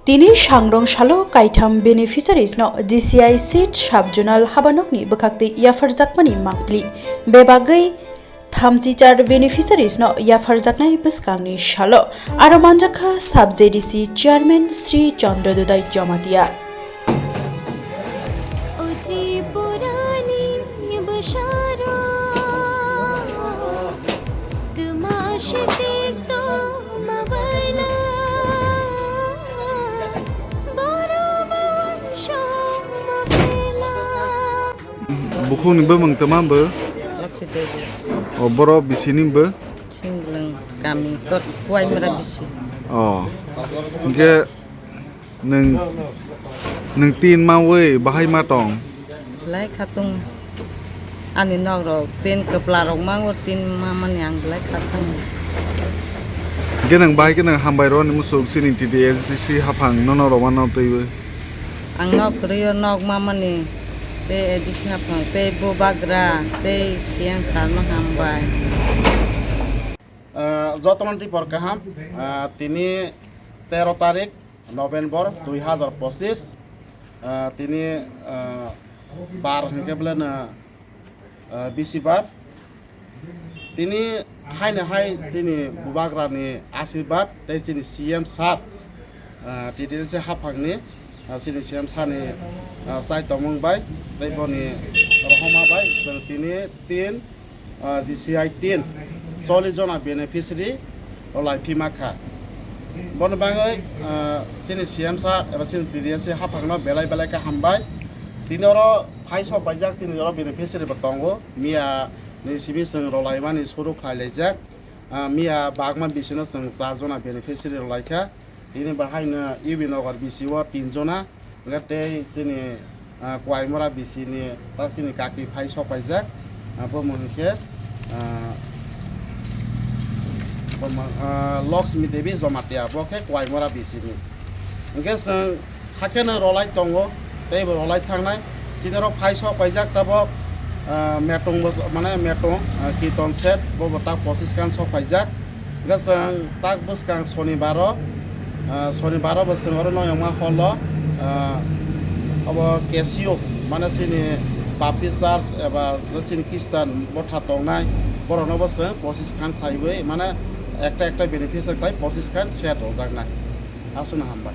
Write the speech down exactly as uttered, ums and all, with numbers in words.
Tini sangrong salo kaitham beneficiaries no G C I seat sub-zonal habanokni bwkhaktwi yapharjakmani mangpli. Bebagwi thamchi char beneficiaries no yapharjaknai bwskangni salo aro manjakha sub J D C chairman Sri Chandra Dodai Jamatia. O Tripurani bwsarok, twma se tik tongma baila, borok bo uansukma bela. Bukhukni bumung twma bo? Lakhi Devi. O, borok bisini bo? Singlang kami, Kot Kuaimara bisi. O. Hingke nwng, nwng tin mawi bahai ma tong? Belai khatung. Ani nok rok tin kwpla rok mango tin mamani ang belai khatung. Hingke nwng bahai khe nwng hambai roni musuk sini T D S G C haphang nono rwmano twiwi. Ang nok kwrwi o nok mamani tei A D C haphang tei bubagra tei C M sir no hambai. Ah, jotono twi por kaham, ah, tini tero tarik November dui hazar pochis, ah, tini, ah, bar hingke beleno, ah, bisibar. Tini haino hai chini bubagrani asirbat tei chini C M sir, ah, T D S haphangni, ah, chini C M sir ni, ah, chai tongmung bai tei boni rohoma bai chwng tini tin, ah, G C I tin chollish jona beneficiary rwlai phima kha. Boni bagwi, ah, chini C M sir eba chini T D S haphangno belai belai khe hambai. Tini oro phai sok paijak chini oro beneficiary bo tongo. Miya ni simi chwng rwlaimani suru khlai laijak. Ah, miya bagma bisino chwng char jona beneficiary rwlaikha. Tini bahaino U B Nagar B C o tin jona, hingke tei chini, ah, Kuaimora B C ni tak chini kaki phai sok paijak, ah, bo mung khe, ah, bo mung, ah, Lakshmi Devi Jamatia, bo khe Kuaimora B C ni. Hingke chwng hakhe no rwlai tongo, tei bo rwlai thangnai. Chini rok phai sok paijak tabok, ah, metung bo, mane metung, ah, Kiton Seth, bo bo tak pochis khan sok paijak. Hingke chwng tak bwskang sonibaro, ah, sonibaro bo chwng oro noyongma holo, ah, obo K C O, mane chini Baptist Church eba je chini Christian botha tongnai, borokno bo chwng pochis khan khaiwi, mane ekta ekta beneficiary khlai pochis khan set rwjaknai. Aswkno hambai.